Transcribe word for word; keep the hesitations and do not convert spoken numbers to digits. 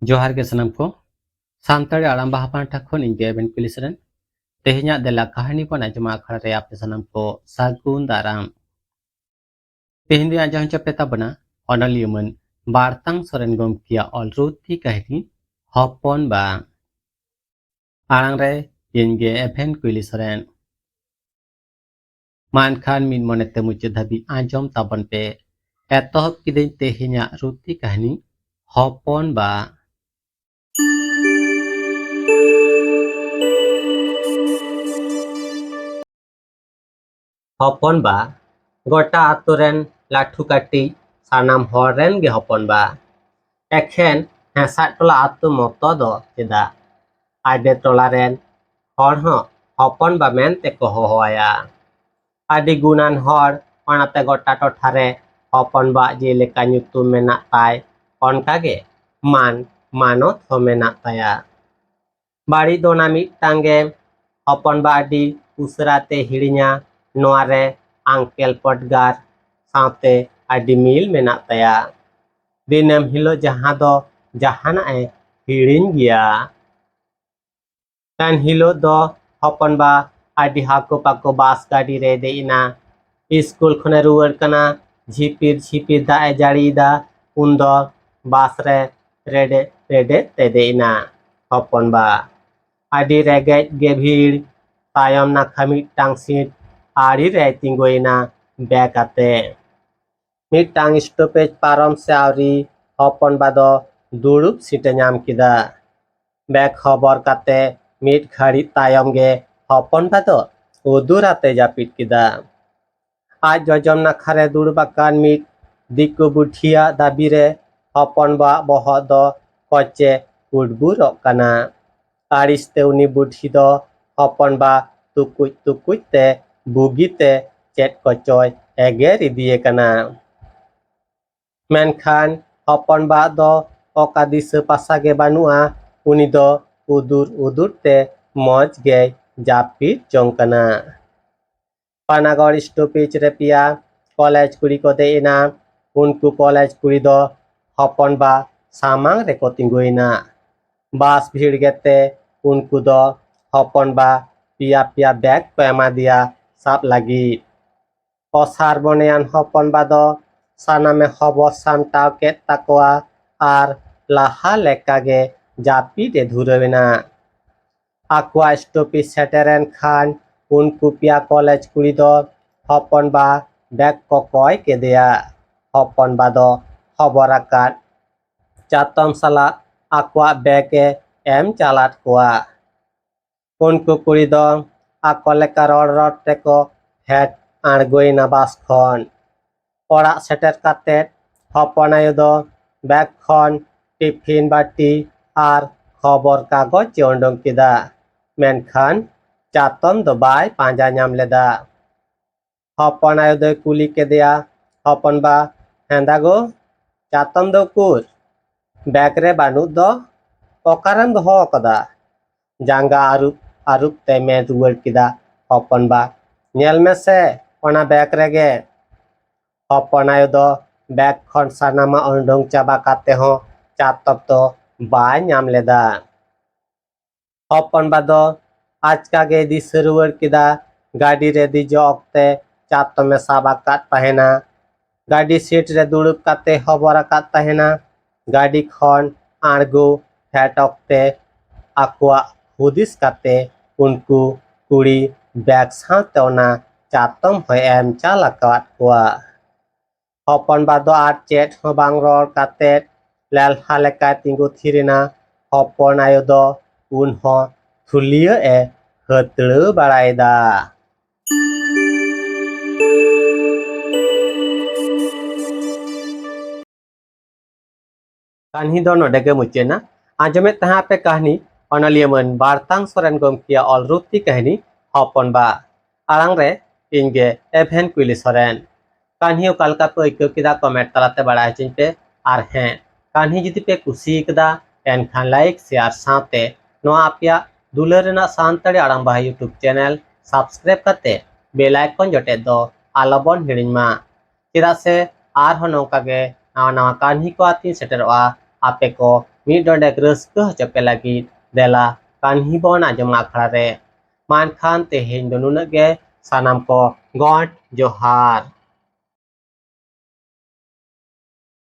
ᱡᱚᱦᱟᱨ ᱜᱮ ᱥᱟᱱᱟᱢ ᱠᱚ᱾ ᱥᱟᱱᱛᱟᱲᱤ ᱟᱲᱟᱝ ᱵᱟᱦᱟ ᱯᱟᱦᱴᱟ ᱠᱷᱚᱱ ᱤᱧ ᱜᱮ ᱮᱵᱷᱮᱱ ᱠᱩᱞᱤ ᱥᱚᱨᱮᱱ᱾ ᱛᱮᱦᱮᱧᱟᱜ ᱫᱮᱞᱟ ᱠᱟᱹᱦᱱᱤ ᱵᱚᱱ ᱟᱸᱡᱚᱢᱟ ᱟᱠᱷᱲᱟ ᱨᱮ ᱟᱯᱮ ᱥᱟᱱᱟᱢ ᱠᱚ ᱥᱟᱹᱜᱩᱱ ᱫᱟᱨᱟᱢ᱾ ᱛᱮᱦᱮᱧ ᱫᱚᱧ ᱟᱸᱡᱚᱢ ᱦᱚᱪᱚ ᱯᱮ ᱛᱟᱵᱚᱱᱟ ᱚᱱᱚᱞᱤᱭᱟᱹ ᱢᱟᱹᱱ ᱵᱟᱨᱛᱟᱝ ᱥᱚᱨᱮᱱ ᱜᱚᱢᱠᱮᱭᱟᱜ ᱚᱞ ᱨᱩᱛᱤ ᱠᱟᱹᱦᱱᱤ ᱦᱚᱯᱚᱱ ᱵᱟ᱾ ᱟᱲᱟᱝ ᱨᱮ ᱤᱧ ᱜᱮ ᱮᱵᱷᱮᱱ ᱠᱩᱞᱤ ᱥᱚᱨᱮᱱ᱾ ᱢᱟ ᱮᱱᱠᱷᱟᱱ ᱢᱤᱫ ᱢᱚᱱᱮᱛᱮ ᱢᱩᱪᱟᱹᱫ ᱫᱷᱟᱹᱵᱤᱡ ᱟᱸᱡᱚᱢ ᱛᱟᱵᱚᱱ ᱯᱮ᱾ ᱮᱛᱚᱦᱚᱵ ᱠᱤᱫᱟᱹᱧ ᱛᱮᱦᱮᱧᱟᱜ ᱨᱩᱛᱤ ᱠᱟᱹᱦᱱᱤ ᱦᱚᱯᱚᱱ ᱵᱟ᱾ ᱦᱚᱯᱚᱱ ᱵᱟ, ᱜᱚᱴᱟ ᱟᱛᱳ ᱨᱮᱱ ᱞᱟᱹᱴᱷᱩ ᱠᱟᱹᱴᱤᱡ ᱥᱟᱱᱟᱢ ᱦᱚᱲ ᱨᱮᱱ ᱜᱮ ᱦᱚᱯᱚᱱ ᱵᱟ᱾ ᱮᱠᱷᱮᱱ ᱦᱮᱸᱥᱟᱜ ᱴᱚᱞᱟ ᱟᱛᱳ ᱢᱚᱛᱚ ᱫᱚ ᱪᱮᱫᱟᱜ, ᱟᱰᱮ ᱴᱚᱞᱟ ᱨᱮᱱ ᱦᱚᱲ ᱦᱚᱸ ᱦᱚᱯᱚᱱ ᱵᱟ ᱢᱮᱱ ᱛᱮᱠᱚ ᱦᱚᱦᱚ ᱟᱭᱟ᱾ ᱟᱹᱰᱤ ᱜᱩᱱᱟᱱ ᱦᱚᱲ, ᱚᱱᱟᱛᱮ ᱜᱚᱴᱟ ᱴᱚᱴᱷᱟ ᱨᱮ ᱦᱚᱯᱚᱱ ᱵᱟ ᱡᱮᱞᱮᱠᱟ ᱧᱩᱛᱩᱢ ᱢᱮᱱᱟᱜ ᱛᱟᱭ, ᱚᱱᱠᱟ ᱜᱮ ᱢᱟᱱ ᱢᱟᱱᱚᱛ ᱦᱚᱸ ᱢᱮᱱᱟᱜ ᱛᱟᱭᱟ᱾ ᱵᱟᱹᱲᱤᱡ ᱫᱚ ᱚᱱᱟ ᱢᱤᱫᱴᱟᱝ ᱜᱮ, ᱦᱚᱯᱚᱱ ᱵᱟ ᱟᱹᱰᱤ ᱩᱥᱟᱹᱨᱟ ᱛᱮ ᱦᱤᱲᱤᱧᱟ᱾ ᱱᱚᱣᱟ ᱨᱮ ᱟᱝᱠᱮᱞ ᱯᱚᱴᱜᱟᱨ ᱥᱟᱶᱛᱮ ᱟᱹᱰᱤ ᱢᱤᱞ ᱢᱮᱱᱟᱜ ᱛᱟᱭᱟ᱾ ᱫᱤᱱᱟᱹᱢ ᱦᱤᱞᱳᱜ ᱡᱟᱦᱟᱸ ᱫᱚ ᱡᱟᱦᱟᱱᱟᱜ ᱮ ᱦᱤᱲᱤᱧ ᱜᱮᱭᱟ᱾ ᱮᱱ ᱦᱤᱞᱳᱜ ᱫᱚ ᱦᱚᱯᱚᱱ ᱵᱟ ᱟᱹᱰᱤ ᱦᱟᱠᱚ ᱯᱟᱠᱚ ᱵᱟᱥ ᱜᱟᱹᱰᱤ ᱨᱮᱭ ᱫᱮᱡ ᱮᱱᱟ᱾ ᱥᱠᱩᱞ ᱠᱷᱚᱱᱮ ᱨᱩᱣᱟᱹᱲ ᱠᱟᱱᱟ, ᱡᱷᱤᱯᱤᱨ ᱡᱷᱤᱯᱤᱨ ᱫᱟᱜ ᱮ ᱡᱟᱹᱲᱤᱭᱮᱫᱟ᱾ ᱩᱱᱫᱚ ᱵᱟᱥ ᱨᱮ ᱨᱮᱰᱮᱫ ᱨᱮᱰᱮᱫ ᱛᱮ ᱫᱮᱡ ᱮᱱᱟ ᱦᱚᱯᱚᱱ ᱵᱟ᱾ ᱟᱹᱰᱤ ᱨᱮᱸᱜᱮᱡ ᱜᱮ ᱵᱷᱤᱲ᱾ ᱛᱟᱭᱚᱢ ᱱᱟᱠᱷᱟ ᱢᱤᱫᱴᱟᱝ ᱥᱤᱴ ᱟᱲᱮ ᱨᱮᱭ ᱛᱤᱸᱜᱩᱭᱮᱱᱟ ᱵᱮᱜᱽ ᱟᱛᱮ᱾ ᱢᱤᱫᱴᱟᱝ ᱥᱴᱚᱯᱮᱡᱽ ᱯᱟᱨᱚᱢ ᱥᱮ ᱟᱹᱣᱨᱤ ᱦᱚᱯᱚᱱ ᱵᱟ ᱫᱚ ᱫᱩᱲᱩᱵ ᱥᱤᱴ ᱮ ᱧᱟᱢ ᱠᱮᱫᱟ᱾ ᱵᱮᱜᱽ ᱦᱚᱵᱚᱨ ᱠᱟᱛᱮ ᱢᱤᱫ ᱜᱷᱟᱹᱲᱤᱡ ᱛᱟᱭᱚᱢ ᱜᱮ ᱦᱚᱯᱚᱱ ᱵᱟ ᱫᱚ ᱩᱫᱩᱨ ᱟᱛᱮ ᱡᱟᱹᱯᱤᱫ ᱠᱮᱫᱟ᱾ ᱟᱡ ᱡᱚᱡᱚᱢ ᱱᱟᱠᱷᱟ ᱨᱮ ᱫᱩᱲᱩᱵ ᱟᱠᱟᱱ ᱢᱤᱫ ᱫᱤᱠᱩ ᱵᱩᱰᱷᱤᱭᱟᱜ ᱫᱟᱹᱵᱤ ᱨᱮ ᱦᱚᱯᱚᱱ ᱵᱟᱣᱟᱜ ᱵᱚᱦᱚᱜ ᱫᱚ ᱠᱚᱪᱮ ᱩᱰᱵᱩᱨᱚᱜ ᱠᱟᱱᱟ᱾ ᱟᱹᱲᱤᱥ ᱛᱮ ᱩᱱᱤ ᱵᱩᱰᱷᱤ ᱫᱚ ᱦᱚᱯᱚᱱ ᱵᱟ ᱛᱩᱠᱩᱡ ᱛᱩᱠᱩᱡ ᱛᱮ ᱵᱩᱜᱤ ᱛᱮ ᱪᱮᱫ ᱠᱚᱪᱚᱭ ᱮᱜᱮᱨ ᱤᱫᱤᱭᱮ ᱠᱟᱱᱟ᱾ ᱢᱮᱱᱠᱷᱟᱱ ᱦᱚᱯᱚᱱ ᱵᱟ ᱫᱚ ᱚᱠᱟ ᱫᱤᱥᱟᱹ ᱯᱟᱥᱟ ᱜᱮ ᱵᱟᱹᱱᱩᱜᱼᱟ᱾ ᱩᱱᱤ ᱫᱚ ᱩᱫᱩᱨ ᱩᱫᱩᱨ ᱛᱮ ᱢᱚᱡᱽ ᱜᱮᱭ ᱡᱟᱹᱯᱤᱫ ᱡᱚᱝ ᱠᱟᱱᱟ᱾ ᱯᱟᱱᱟᱜᱚᱲ ᱥᱴᱚᱯᱮᱡᱽ ᱨᱮ ᱯᱮᱭᱟ ᱠᱚᱞᱮᱡᱽ ᱠᱩᱲᱤ ᱠᱚ ᱫᱮᱡ ᱮᱱᱟ᱾ ᱩᱱᱠᱩ ᱠᱚᱞᱮᱡᱽ ᱠᱩᱲᱤ ᱫᱚ ᱦᱚᱯᱚᱱ ᱵᱟ ᱥᱟᱢᱟᱝ ᱨᱮᱠᱚ ᱛᱤᱸᱜᱩᱭᱮᱱᱟ᱾ ᱵᱟᱥ ᱵᱷᱤᱲ ᱜᱮᱛᱮ ᱩᱱᱠᱩ ᱫᱚ ᱦᱚᱯᱚᱱ ᱵᱟ ᱯᱮᱭᱟ ᱯᱮᱭᱟ ᱵᱮᱜᱽ ᱠᱚ ᱮᱢᱟ ᱫᱮᱭᱟ ᱥᱟᱵ ᱞᱟᱹᱜᱤᱫ᱾ ᱚᱥᱟᱨ ᱢᱚᱱᱮᱭᱟᱱ ᱦᱚᱯᱚᱱ ᱵᱟ ᱫᱚ ᱥᱟᱱᱟᱢᱮ ᱦᱚᱵᱚᱨ ᱥᱟᱢᱴᱟᱣ ᱠᱮᱫ ᱛᱟᱠᱚᱣᱟ ᱟᱨ ᱞᱟᱦᱟ ᱞᱮᱠᱟᱜᱮ ᱡᱟᱹᱯᱤᱫ ᱮ ᱫᱷᱩᱨᱟᱹᱣ ᱮᱱᱟ᱾ ᱟᱠᱚᱣᱟᱜ ᱥᱴᱚᱯᱮᱡᱽ ᱥᱮᱴᱮᱨᱮᱱ ᱠᱷᱟᱱ ᱩᱱᱠᱩ ᱯᱮᱭᱟ ᱠᱚᱞᱮᱡᱽ ᱠᱩᱲᱤ ᱫᱚ ᱦᱚᱯᱚᱱ ᱵᱟ ᱵᱮᱜᱽ ᱠᱚ ᱠᱚᱭ ᱠᱮᱫᱮᱭᱟ᱾ ᱦᱚᱯᱚᱱ ᱵᱟ ᱫᱚ ᱦᱚᱵᱚᱨ ᱟᱠᱟᱫ ᱪᱟᱛᱚᱢ ᱥᱟᱞᱟᱜ ᱟᱠᱚᱣᱟᱜ ᱵᱮᱜᱽ ᱮ ᱮᱢ ᱪᱟᱞᱟᱫ ᱠᱚᱣᱟ᱾ ᱩᱱᱠᱩ ᱠᱩᱲᱤ ᱫᱚ ᱟᱠᱚ ᱞᱮᱠᱟ ᱨᱚᱲ ᱨᱚᱲ ᱛᱮᱠᱚ ᱯᱷᱮᱰ ᱟᱬᱜᱚᱭᱮᱱᱟ ᱵᱟᱥ ᱠᱷᱚᱱ᱾ ᱚᱲᱟᱜ ᱥᱮᱴᱮᱨ ᱠᱟᱛᱮ ᱦᱚᱯᱚᱱ ᱟᱭᱳ ᱫᱚ ᱵᱮᱜᱽ ᱠᱷᱚᱱ ᱴᱤᱯᱷᱤᱱ ᱵᱟᱹᱴᱤ ᱟᱨ ᱠᱷᱚᱵᱚᱨ ᱠᱟᱜᱚᱡᱽ ᱮ ᱩᱰᱩᱝ ᱠᱮᱫᱟ, ᱢᱮᱱᱠᱷᱟᱱ ᱪᱟᱛᱚᱢ ᱫᱚ ᱵᱟᱭ ᱯᱟᱸᱡᱟ ᱧᱟᱢ ᱞᱮᱫᱟ᱾ ᱦᱚᱯᱚᱱ ᱟᱭᱳ ᱫᱚᱭ ᱠᱩᱞᱤ ᱠᱮᱫᱮᱭᱟ, "ᱦᱚᱯᱚᱱ ᱵᱟ, ᱦᱮᱸᱫᱟ ᱜᱳ, ᱪᱟᱛᱚᱢ ᱫᱚ ᱩᱠᱩᱨ? ᱵᱮᱜᱽ ᱨᱮ ᱵᱟᱹᱱᱩᱜ ᱫᱚ, ᱚᱠᱟᱨᱮᱢ ᱫᱚᱦᱚ ᱟᱠᱟᱫᱟ?" ᱡᱟᱸᱜᱟ ᱟᱹᱨᱩᱵ ᱟᱹᱨᱩᱵ ᱛᱮ ᱢᱮᱱ ᱨᱩᱣᱟᱹᱲ ᱠᱮᱫᱟ ᱦᱚᱯᱚᱱ ᱵᱟ, "ᱧᱮᱞ ᱢᱮᱥᱮ, ᱚᱱᱟ ᱵᱮᱜᱽ ᱨᱮᱜᱮ!" ᱦᱚᱯᱚᱱ ᱟᱭᱳ ᱫᱚ ᱵᱮᱜᱽ ᱠᱷᱚᱱ ᱥᱟᱱᱟᱢᱟᱜ ᱩᱰᱩᱝ ᱪᱟᱵᱟ ᱠᱟᱛᱮ ᱦᱚᱸ ᱪᱟᱛᱚᱢ ᱫᱚ ᱵᱟᱭ ᱧᱟᱢ ᱞᱮᱫᱟ᱾ ᱦᱚᱯᱚᱱ ᱵᱟ ᱫᱚ ᱟᱪᱠᱟ ᱜᱮᱭ ᱫᱤᱥᱟᱹ ᱨᱩᱣᱟᱹᱲ ᱠᱮᱫᱟ, ᱜᱟᱹᱰᱤ ᱨᱮ ᱫᱮᱡᱚᱜ ᱚᱠᱛᱮ ᱪᱟᱛᱚᱢᱮ ᱥᱟᱵ ᱟᱠᱟᱫ ᱛᱟᱦᱮᱱᱟ᱾ ᱜᱟᱹᱰᱤ ᱥᱤᱴ ᱨᱮ ᱫᱩᱲᱩᱵ ᱠᱟᱛᱮ ᱦᱚᱵᱚᱨ ᱟᱠᱟᱫ ᱛᱟᱦᱮᱱᱟ᱾ ᱜᱟᱹᱰᱤ ᱠᱷᱚᱱ ᱟᱬᱜᱚ ᱯᱷᱮᱰ ᱚᱠᱛᱮ ᱟᱠᱚᱣᱟᱜ ᱦᱩᱫᱤᱥ ᱠᱟᱛᱮ ᱩᱱᱠᱩ ᱠᱩᱲᱤ ᱵᱮᱜᱽ ᱥᱟᱶᱛᱮ ᱚᱱᱟ ᱪᱟᱛᱚᱢ ᱦᱚᱸᱭ ᱮᱢ ᱪᱟᱞ ᱟᱠᱟᱫ ᱠᱚᱣᱟ᱾ ᱦᱚᱯᱚᱱ ᱵᱟ ᱫᱚ ᱟᱨ ᱪᱮᱫ ᱦᱚᱸ ᱵᱟᱝ ᱨᱚᱲ ᱠᱟᱛᱮ ᱞᱮᱞᱦᱟ ᱞᱮᱠᱟᱭ ᱛᱤᱸᱜᱩ ᱛᱷᱤᱨ ᱮᱱᱟ᱾ ᱦᱚᱯᱚᱱ ᱟᱭᱳ ᱫᱚ ᱩᱱ ᱦᱚᱸ ᱛᱷᱩᱞᱤᱭᱟᱹ ᱮ ᱦᱟᱹᱛᱲᱟᱹᱣ ᱵᱟᱲᱟᱭᱮᱫᱟ᱾ ᱠᱟᱹᱦᱱᱤ ᱫᱚ ᱱᱚᱰᱮ ᱜᱮ ᱢᱩᱪᱟᱹᱫ ᱮᱱᱟ᱾ ᱟᱸᱡᱚᱢᱮᱫ ᱛᱟᱦᱮᱸ ᱟᱯᱮ ᱠᱟᱹᱦᱱᱤ ᱚᱱᱚᱞᱤᱭᱟᱹ ᱢᱟᱹᱱ ᱵᱟᱨᱛᱟᱝ ᱥᱚᱨᱮᱱ ᱜᱚᱢᱠᱮᱭᱟᱜ ᱚᱞ ᱨᱩᱯᱛᱤ ᱠᱟᱹᱦᱱᱤ ᱦᱚᱯᱚᱱ ᱵᱟ᱾ ᱟᱲᱟᱝ ᱨᱮ ᱤᱧ ᱜᱮ ᱮᱵᱷᱮᱱ ᱠᱩᱭᱞᱤ ᱥᱚᱨᱮᱱ᱾ ᱠᱟᱹᱦᱱᱤ ᱚᱠᱟ ᱞᱮᱠᱟ ᱯᱮ ᱟᱹᱭᱠᱟᱹᱣ ᱠᱮᱫᱟ, ᱠᱚᱢᱮᱱᱴ ᱛᱟᱞᱟᱛᱮ ᱵᱟᱲᱟᱭ ᱦᱚᱪᱚᱧ ᱯᱮ᱾ ᱟᱨ ᱦᱮᱸ, ᱠᱟᱹᱦᱱᱤ ᱡᱩᱫᱤ ᱯᱮ ᱠᱩᱥᱤ ᱠᱟᱫᱟ, ᱮᱱᱠᱷᱟᱱ ᱞᱟᱭᱤᱠ, ᱥᱮᱭᱟᱨ ᱥᱟᱶᱛᱮ ᱱᱚᱣᱟ ᱟᱯᱮᱭᱟᱜ ᱫᱩᱞᱟᱹᱲ ᱨᱮᱱᱟᱜ ᱥᱟᱱᱛᱟᱲᱤ ᱟᱲᱟᱝ ᱵᱟᱦᱟ YouTube ᱪᱮᱱᱮᱞ ᱥᱟᱵᱥᱠᱨᱟᱭᱤᱵ ᱠᱟᱛᱮ ᱵᱮᱞ ᱟᱭᱠᱚᱱ ᱡᱚᱴᱮᱫ ᱫᱚ ᱟᱞᱚᱵᱚᱱ ᱦᱤᱲᱤᱧ ᱢᱟ᱾ ᱪᱮᱫᱟᱜ ᱥᱮ ᱟᱨᱦᱚᱸ ᱱᱚᱝᱠᱟ ᱜᱮ ᱱᱟᱣᱟ ᱱᱟᱣᱟ ᱠᱟᱹᱦᱱᱤ ᱠᱚ ᱟᱛᱮᱧ ᱥᱮᱴᱮᱨᱚᱜᱼᱟ᱾ ᱟᱯᱮ ᱠᱚ ᱢᱤᱫ ᱰᱚᱸᱰᱮᱠ ᱨᱟᱹᱥᱠᱟᱹ ᱦᱚᱪᱚ ᱯᱮ ᱞᱟᱹᱜᱤᱫ ᱫᱮᱞᱟ ᱠᱟᱹᱦᱱᱤ ᱵᱚᱱ ᱟᱸᱡᱚᱢᱟ ᱟᱠᱷᱲᱟ ᱨᱮ᱾ ᱢᱟ ᱮᱱᱠᱷᱟᱱ ᱛᱮᱦᱮᱧ ᱫᱚ ᱱᱩᱱᱟᱹᱜ ᱜᱮ, ᱥᱟᱱᱟᱢ ᱠᱚ ᱜᱚᱰ ᱡᱚᱦᱟᱨ᱾